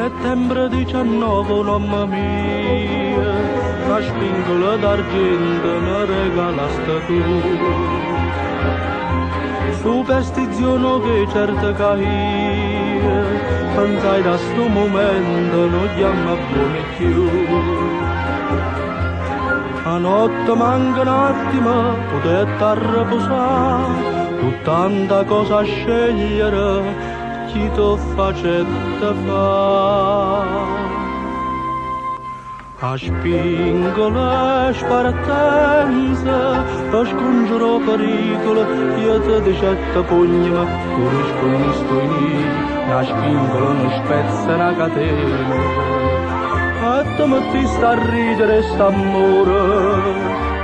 Settembre 19 'o nomme mio, na spingola d'argiento me regalaste tu. Superstizione che certo che io pensai da sto momento non chiama buono più. A notte manca un attimo, potete riposare, tu tanta cosa a scegliere, chi ti facette fa. A spingola spartenza, per scongiurare pericolo, io ti dicette pugnami, tu rispondi una spingola non spezza una catena. E ti mettiste a ridere st'amore,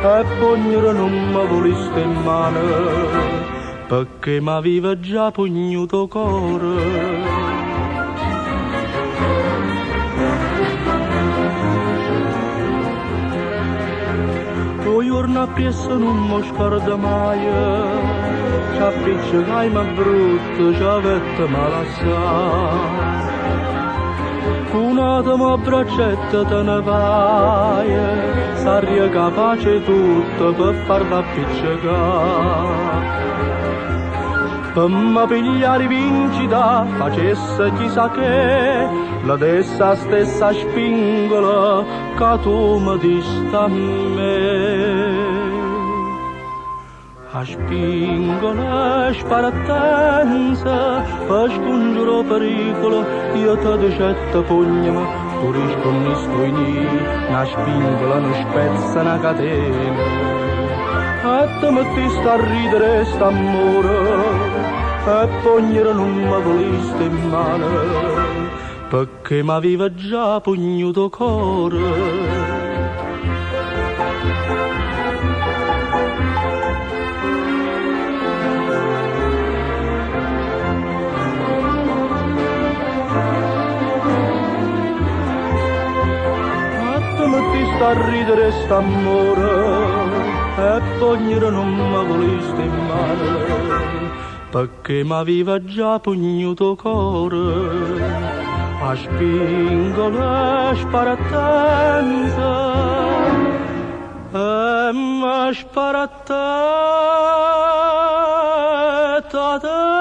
e pugnere non mi voliste in mano, perché m'aveva già pugnuto cuore. O giorno appresso non mi scordo mai, ci appiccicai ma brutto, ci avete malassa. Una mi abbraccetta te ne vai, sarei capace tutto per farla appiccicare. Per mi pigliare vincita, facesse chissà che, la dessa stessa spingola che tu mi dista a me. A spingola spartenza, per scongiurare pericolo, io ti dicette pugnami, tu rispondi una spingola non spezza una catena. E ti mettiste a ridere st'amore, e pugnere non mi voliste in mano, perché m'aveva già pugnuto cuore. E ti mettiste a ridere st'amore, e pugnere non mi voliste in mano, perché m'aveva già pugnuto cuore. A spingola spartenza, e m'ha sparata te.